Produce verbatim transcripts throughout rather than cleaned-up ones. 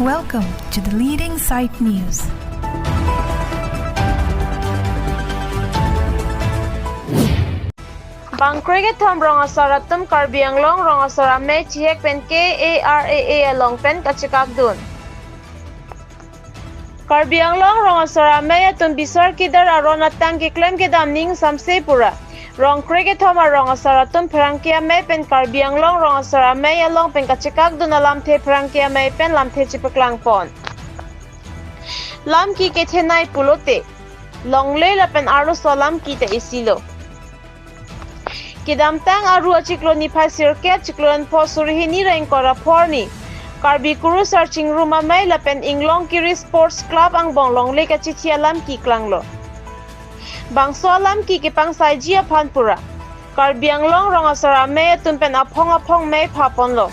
Welcome to the leading site news. Bang krekethom rong asar atum Karbi Anglong rong asar amei chihek pen K A R A A along pen kachekakdun. Karbi Anglong rong asar amei atum bisar kidar aron atang keklem kedam ning samse pura rong krekethom arong asar atum pherangke amei pen Karbi Anglong rong asar amei along pen kachekakdun alamthe pherangke amei pen lamthe chepaklangpon. Lamki kethenei pulote longle lapen arloso alamki ta isilo. Kedamtang Aru achiklo niphai sirkep chiklo enpho suri hini ra ingkoi ra phor arni Karbi Kurusar Chingrum Amei lapen Inglongkiri Sports Club angbong longle kachithi alamki klanglo. Bangso alamki kepangsaiji aphan pura Karbi Anglong rong asar amei atum pen aphong aphong mei phaponlo.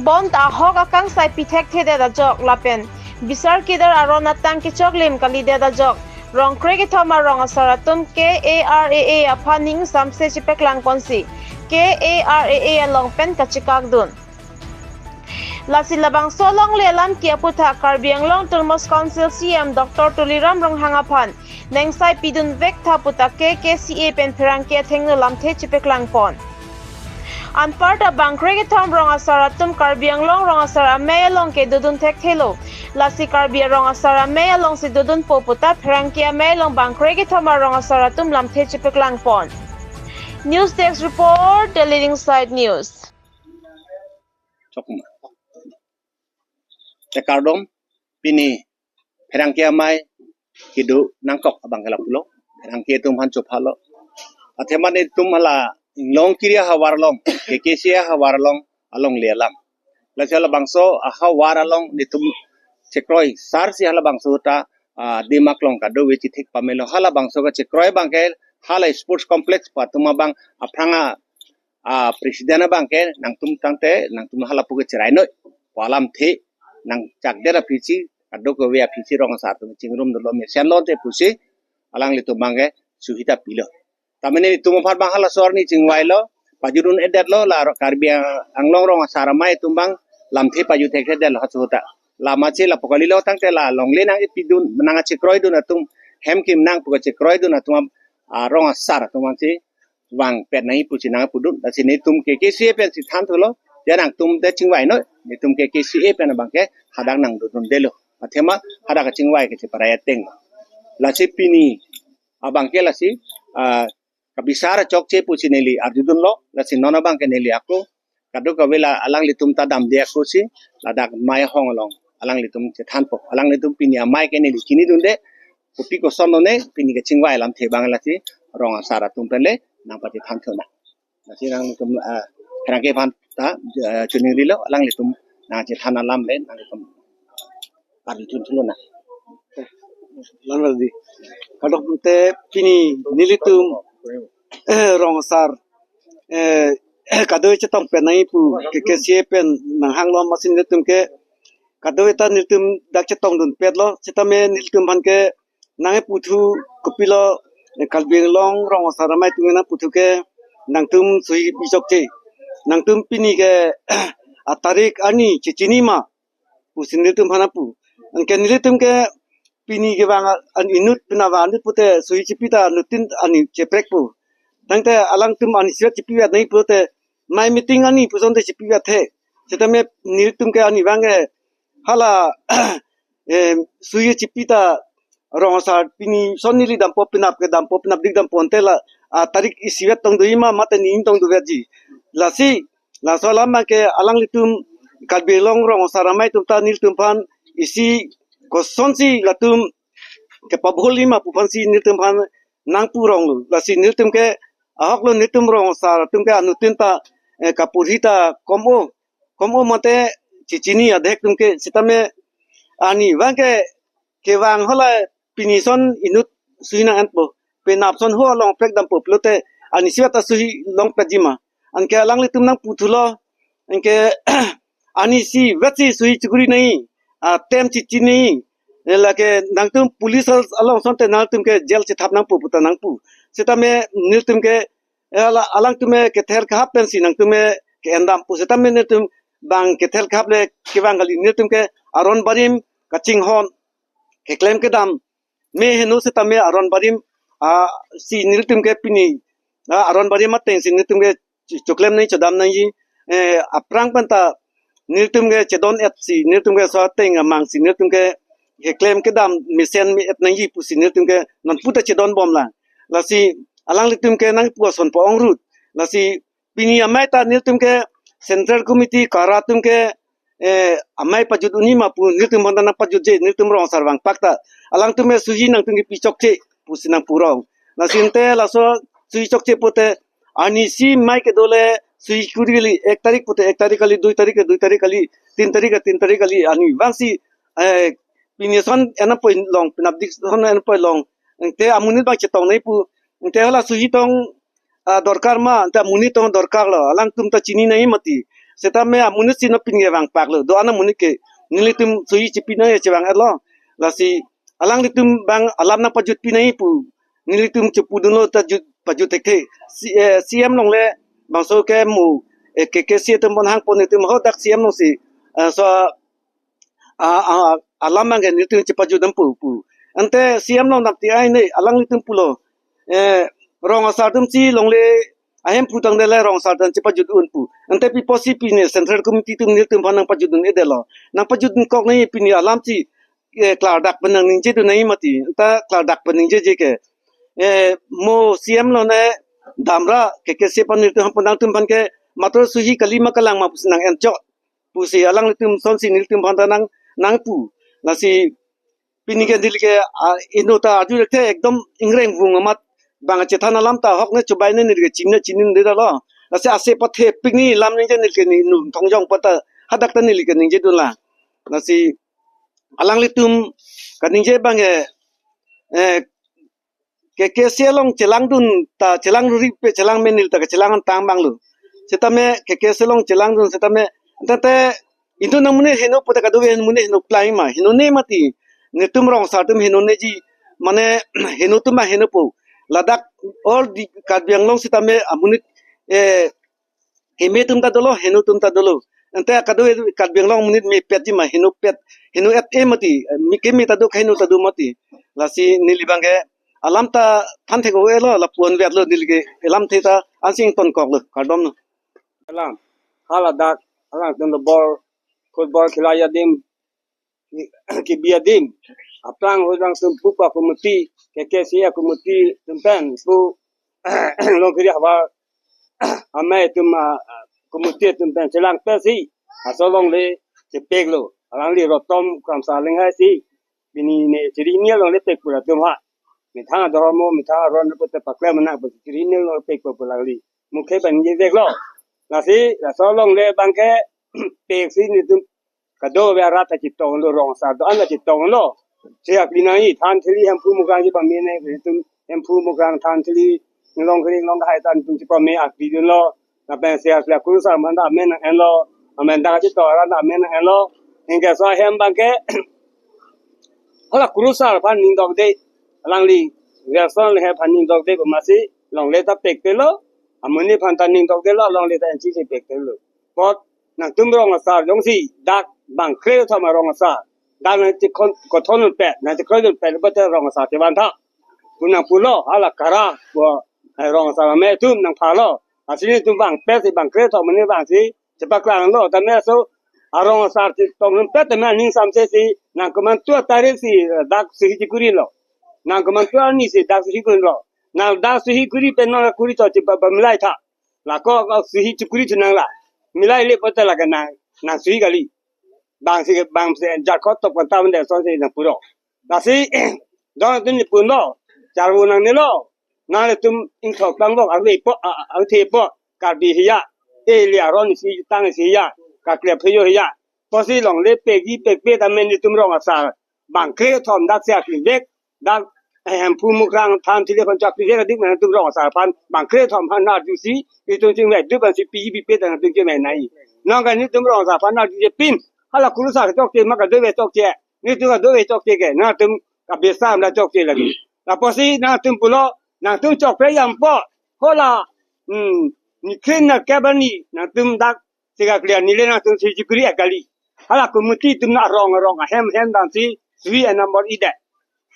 Bonta ahok akangsai pithekthe det ajok lapen bisar kidar aron atang kechoklim kalidet ajok rong krekethom arong asar atum K A R A A aphan ning samse chepaklangponsi K A R A A along pen kachekakdun. Lasi labangso longle alamki aputhak Karbi Anglong Autonomous Council C E M Doctor Tuliram Ronghang aphan nengsai pidunvek tha pu ta K K C A pen pherangke athengno lamthe chepaklangpon. Anparta bang krekethom rong asar atum Karbi Anglong rong asar amei along ke dodun thekthelo. Lasi Karbi arong asar amei alongsi dodunpo pu ta pherangke amei along bang krekethom arong asar atum lamthe chepaklangpon. News Desk Report, The Leading Site News. Chokma. Te kardom, pini pherangke amei kedo nangkok abang ke lapulo, pherangke atum aphan chophalo. Athema netum hala Inglongkiri ahavar along, K K C A ahavar along, alongle alam. Lasi halabangso ahavar along netum chekroisarsi halabangso ta, ah, adim aklong kadokave chithik pamelo. Halabangso kachekroi abang ke hala sports complex pu atum abang aphrang a, ah, president abang ke nangtum tangte nangtum halapu ke cherainoi pu alamthe nangchakdet aphi si kadokave aphi si rong asar atum chingrum dolo mesen lote pusi alanglitum abang ke suhita pilo. Tamene netum aphan abang halaso arni chingvailo, pajudun-edetlo la Karbi Anglong rong asar amei atum abang lamthe pajut thekthedetlo halaso ta. Lama che lapu kalilo tangte la longle nangpidun nangchekroidun atum hem kim nangpu kachekroidun atum, ah, rong asar atum abang che vangpet nangji pusi nangpudun. Lasi netum K K C A pensi thanthulo, ya nangtum te chingvainoi, netum K K C A pen abang ke hadak nangdodundelo. Athema hadak kachingvai ke cheparai ateng. Lasi pini abang ke lasi, ah, kabisar chokche pusi neli arjudunlo, lasi non abang ke neli ako kadokave la alanglitum ta damde akosi ladak mei ahong along alanglitum chethanpo. Alanglitum pini amei ke neli chinidunde, kopi koson lone pini kachingvai alamthe abang lasi rong asar atum pen le nangpachethanthu nang. Lasi nangtum, ah, pherangke aphan ta, ah, chuningrilo, alanglitum nangchethan alam le nangtum arjuthunlo nang. Lam di. Kadokave pini nelitum rong asar, eh, kadokave chetong pen nangji pu K K C A pen nanghanglo amatsi nelitum ke kadokave ta nelitum dak chetongdunpetlo, sitame nelitum aphan ke nangputhot kopilo, eh, Karbi Anglong rong asar amei atum nangputhot ke nangtum suhi pi chokche. Nangtum pini ke atarik arni chechinima pusi nelitum aphan pu. Anke nelitum ke pini kevang an inut pina vang inut pute suhi chipi ta nutin ani cheprekpo. Tangte alangtum ani sivet chipivet nangji pute mei meeting ani puson te chipivet he. Sitame nelitum ke ani vang ke hala, eh, suhi chipi ta rong asar pini son neli dampo penap ke dampo penapdik dampo ante la, ah, tarik isivet tongdojima mate ni tongdovetji. Lasi laso alam abang ke alanglitum Karbi Anglong rong asar amei atum ta nelitum aphan isi kosonsi latum kepabhol jima pu aphansi nelitum aphan nangpu ronglo. Lasi nelitum ke ahoklo nelitum rong asar atum ke anutin ta, eh, kaporhi ta kom-o, kom-o mate chechini adhek atum ke sitame ani vang ke kevang hala pini son inut suhi nang-enpo. Penap son ho along prek dampo pulote ani sivet ta suhi longpetjima. Anke alanglitum nangputhulo. Anke ani sivetsi suhi chikuri nangji. Atem chichi nangji. Lake nangtum police along sonte nangtum ke jail chethap nangpo pu ta nangpu. Sitame nelitum ke, eh, ala-, alangtum ke kether kehap pensi nangtum ke-endampo. Sitame nelitum bang kethel khap le kevang kali, nelitum ke aron barim kachinghon keklem kedam me heno setame aron barim, ah, si nelitum ke pini, ah, aron barim ateng si nelitum ke choklem nangji, chodam nangji, eh, aphrang pen ta nelitum ke chedon-et si nelitum ke so ateng amang si nelitum ke keklem kedam mesen me-et nangji pusi nelitum ke nonpu ta chedon bomlang. Lasi alanglitum ke nangpu ason po-ong rut. Lasi pini amei ta nelitum ke Central Committee kara atum ke, eh, amei pajut un-e ma pu nelitum aphan ta nangpajutje, nelitum rong asar vangpak ta alangtum ke suhi nangtum kepi chokche pusi nangpu rong. Lasi ante laso suhi chokche pute arnisi mei kedo le suhi kuri kali, ek tarik pute ek tarik kali, dui tarik ke dui tarik kali, tin tarik ke tin tarik kali, arni vangsi, eh, pini ason enam poi long, penapdik ason enam poi long. Ante amonit bang chetong nangji pu. Ante hala suhi tong, ah, dorkar ma, ante amonit tong dorkar lo. Alangtum ta chini nangji mati. Setame amonit si non pini vangpak lo. Do-an amonit ke nelitum suhi chipi nangji chevang-et lo. Lasi alanglitum bang alam nangpajutpi nangji pu nelitum chepudunlo ta jut, pajut thekthe. Si, eh, C M along le bangso ke mo, eh, K K C atum pon hangpon, nelitum hadak C M along si, eh, so, ah, ah, alam bang ke nelitum chepajut dam pu pu. Ante C M along dam ti ai ne alanglitum pulo, eh, rong asar atum si longle ahemphu tangte le rong asar atum chepajut un pu. Ante pi apotsi pini Central Committee atum nelitum aphan nangpajut un-edetlo. Nangpajut un kok nangji, pini alam si, eh, klardak pen nangningjedun nangji mati. Anta klardak pen ningjeje ke, eh, mo C M along ne damra K K C aphan nelitum aphan, nangtum aphan ke matro suhi kali ma kalang ma pusi nang-enchot pusi alanglitum asonsi nelitum aphan ta nang, nangpu. Lasi pini ke neli ke, ah, inut ta arju thekthe, ekdom ingreng vung amat bang chethan alam ta ahok ne chubai ne neli ke chini ne chinidetlo. Lasi ase pathepik nangji alam ningje neli ke ne inut thongjong aphan ta hadak ta neli ke ningjedunlang. Lasi alanglitum kaningje bang ke, eh, K K C along chelangdun ta chelang ruri pe chelang menil ta kachelang tang bang lo. Setame K K C along chelangdun setame tangte inut nangmonit heno pute kadokave monit heno plai ma, henone mati. Nelitum rong asar atum henoneji, mane heno atum ma henopo. Ladak all the Karbi Anglong setame amonit, eh, heme atum ta dolo, heno atum ta dolo. Ante akado Karbi Anglong amonit mepetji ma, henopet, heno-et-e mati, me keme ta do, kaheno ta do mati. Lasi neli bang ke alam ta than thek-o-e lo, lapu-an vet lo, neli ke alamthe ta ansi ingtonkok lo, kardom lo. Alam, haladak, alangtum lo ball, football khilai adim, ki-, kebi adim. Aphrang hujang sumpu pa committee, K K C a committee atum pen, pu Longkiri havar amei atum, ah, committee atum pen chelang pesi, laso along le chepek lo. Alangli Rotom Kramsa Linghaisi, pini ne chiri ne along le pek pura atum ha. Methang adhormo, methang aron pute paklem nang pu chiri ne along pek pu alangli mukhe pen ye vek lo. Lasi, laso along le bang ke pek si nelitum kadokave arat ta chetonglo, rong asar do-an ta chetonglo. Si akli nangji, than thili Hemphu Mukrang ji pame ne, itum Hemphu Mukrang than thili, Longkiri Longhai ta itum chepame akli dunlo. Lapen si akli kurusar aphan ta amen nang-enlo. Amen ta chetong arat ta amen nang-enlo. Anke laso ahem bang ke hala kurusar aphan ning dokde. Alangli Wilson le aphan ning dokde pu masi longle ta pekpelo. Amonit aphan ta ning dokdelo, longle ta enchi si pekpelo. Apot nangtum rong asar jongsi dak bang krethom arong asar, dak nangchekhon, kothon pet, nangchekhon pet, pute rong asar chevan tha pu nangpulo, hala kara pu, eh, rong asar amei atum nangphalo. Lasi nelitum bang pet si bang krethom ne bang si chepaklanglo, tame laso arong asar chetong pet tame aning samse si nang komantu atarik si, eh, dak suhi chekurinlo. Nang komantu arni si dak suhi kurinlo. Nang dak suhi kuri pen nang kuri to chepa, pamilai tha. Lako, ko suhi chekuri thu nang la. Milai le pute lake nang, nang suhi kali. Bang si, bang si jarkot tok pon ta mende son si nangpuro. Lasi, don tun ni punlo. Charvo nangnelo. Nanglitum ingthok tangvok, arve po, a, a, angthe po. Karbi hiya. E le aron si tang si hiya. Kaklep hiyo hiya. Pusi longle pekji pekpe tame nelitum rong asar bang krethom dak si akli vek. Dak, eh, Hemphu Mukrang than thili aphan chak pijek adik nangtum rong asar aphan bang krethom aphan arjusi, itum chingvai dup ansi piji pipe ta nangtum chingvai nai. Nang ka nelitum rong asar aphan arjuje pin, hala kurusar chokche ma kadokave chokche, nelitum kadokave chokche ke, nangtum kabesam la chokche lagi. Lapusi nangtum pulo, nangtum chokpre yampo, hola, hmm, ni krin na kebani, nangtum dak Sika clear neli nangtum si jukri akali. Hala committee atum na rong rong ahem hem dam si three number ida.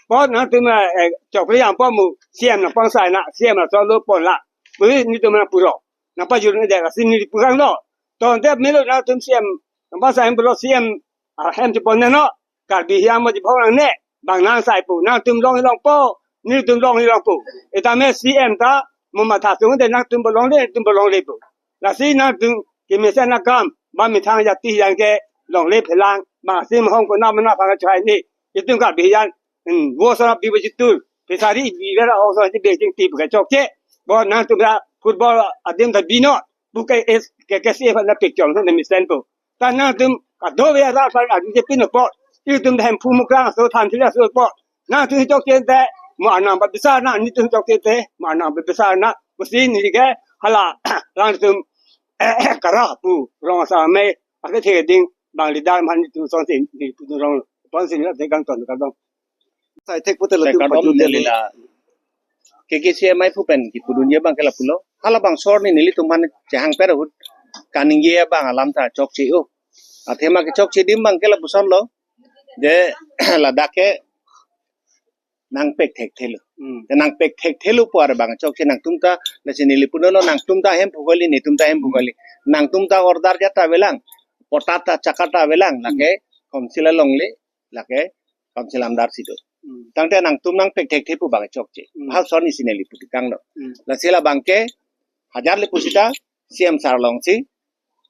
Pon nangtum eh chokri yang pon mu C M nangpangsai na C M na solo pon la. Pui nelitum na puro. Nangpajur ni dek si neli purang no. Ton te melo nangtum C M nangpangsai puro C M ahem ti pon no. Karbi Anglong mo jibhong lang ne, bang nangsai pu, nangtum long long po, nelitum long long po. Itame C M ta, mo matha tung de nangtum bolong le, tum bolong le po. Lasi nangtum kemesen akam, ba methang jati yang ke longle phelang, bang si mahong ko nam na phang chai ni. Itum Karbi yang, hmm, wo sa bi bajitul, pesari bi vera ong sa di bejing ti buka chokche. Bo nangtum ra football adim ta binot, buka es ke ke si na pik chong na mesen po. Ta nangtum kadove arat aphan adu je pin apot. Itum hem phu mukrang so than thila so apot. Nangtum chokche te, mo anang ba bisar na, nelitum chokche te, mo anang ba bisar na. Musi neli ke hala, nangtum kara pu rong sa me, ake the ding, bang leader man nelitum son si, nelitum rong, pon si nelitum kangton kardom. Sai thek pute lo Sai tu kardom pajut neli dele. La. K K C M I phu pen kipudun ye bang ke lapulo. Halabangso arni nelitum aphan chehang per ahut. Kaningje bang alam ta chokche o. Athema kechokche adim bang ke lapuson lo. De ladak ke nangpek thekthe lo. Hmm. De nangpek thekthe lo pu ar bang chokche nangtum ta lasi neli punon lo nangtum ta hem phu kali netum ta hem phu kali. Nangtum ta order jat ta avelang. Pota ta chaka ta avelang. Lake council alongle. Lake council amdar si do. Hmm. Tangte nangtum nangpek thekthe pu bang chokche. Hmm. Hal son isi neli putikang lo. Hmm. Lasi labang ke hajar le pusita C M sar along si.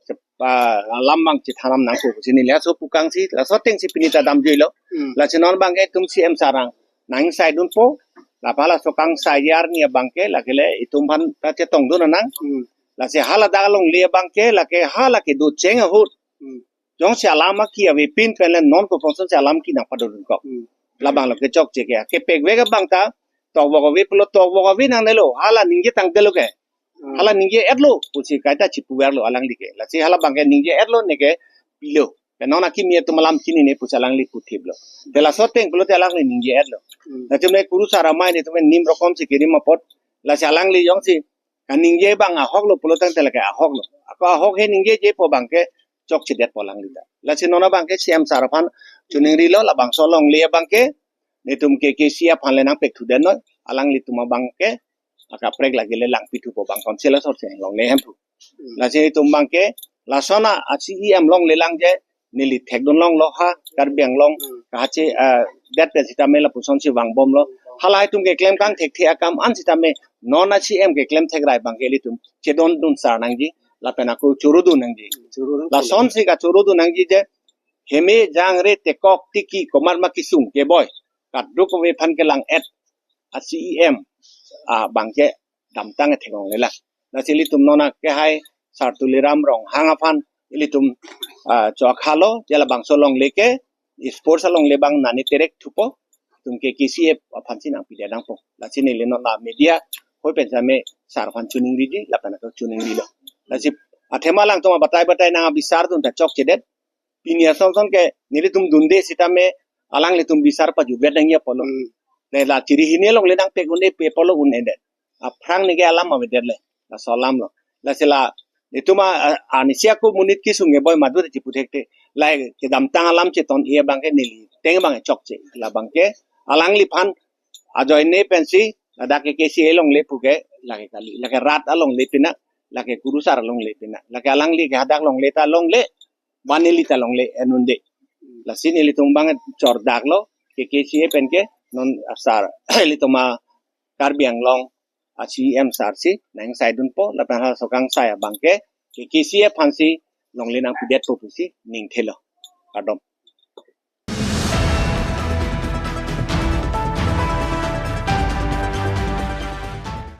Sepa alam bang chethanam nangpo pusi neli laso pukang si, laso ateng si pini ta damjui lo. Hmm. Lasi non bang ke itum C M sar ang nangsaidun po. Lapa laso kangsai arni abang ke, lake le itum aphan ta chetongdun nang. Hmm. Lasi hala dak alongle abang ke, lake hala kedo cheng ahut. Hmm. Jongsi alam aki avepin pen le non koposon si alam ki nangpadodun kok. Hmm. Labang lo kechokche ke. Kepek vek abang ta, tokvok ave pulo tokvok ave nangnelo. Hala ningje tangte lo ke. Hmm. Hala ningje-et lo. Pusi kaita chipuver lo alangli ke. Lasi halabang ke ningje-et lo ne ke pilo. Ke non akimi atum alam chinine pusi alangli puthip lo. De laso ateng pulote alangli ningje-et lo. Hmm. Lasi me kurusar amei netum nim rokom si kerim apot. Lasi alangli jongsi kaningje bang ahok lo pulo tangte lake ahok lo. Ako ahok he ningjeje po bang ke chokchedet po alangli ta. Lasi non abang ke C M sar aphan choningri lo labangso alongle abang ke netum K K C aphan le nangpek thudet noi alanglitum abang ke akaprek lake le langpi thupo bang council asor si longle hem thu. Hmm. Lasi netum bang ke lason a C E M longle lang je neli thekdun longlo ha Karbi Anglong Hmm. kahache ah, det pen sitame lapuson si vangbomlo. Halahai atum keklem kangthekthe akam an sitame non a C M keklem thekrai bang ke ilitum chedondun sar nangji lapen ako chorudun nangji. Chorudun Lason si kachorudun nangji je heme jangre tekok tiki komat ma kesung keboi kaduk kave aphan kelang-et a C E M abang ke damtang theklongle la. Lasi ilitum non akehai Sar Tuliram Ronghang aphan ilitum ah, chok halo je labangso alongle ke sports alongle bang nani terek thupo. Itum K K C A aphan si nangpidet nangpo. Lasi neli non la media hoi pen sitame sar aphan choningriji lapen ako choningrilo. Lasi athema alangtum abatai batai nang abisar dun ta chokchedet. Pini asonson ke nelitum dunde sitame alanglitum bisar pajutvet nangji apotlo. Hmm. Ne la chiri hini alongle nangpek un-e pe apotlo un-edet. Aphrang neke alam avedet le. Laso alam lo. Lasi la itum a, a, anisi ako monit kesung keboi madu chiputhekte. Lahai kedamtang alam cheton-e abang ke neli ateng abang chokche. Labang ke alangliphan ajoine pensi ladak ke K C A alongle puke lake kali. Lake rat alongle pina, lake kurusar alongle pina. Lake alangli ke hadak longle ta longle, ba neli ta longle enunde. Lasi nelitum bang chordak lo, K K C A pen ke non asar ilitum a Karbi Anglong a C E M sar si nangsaidunpo, lapen halaso kangsai abang ke K K C A aphan si longle nangpidetpo pusi ningthelo. Kardom.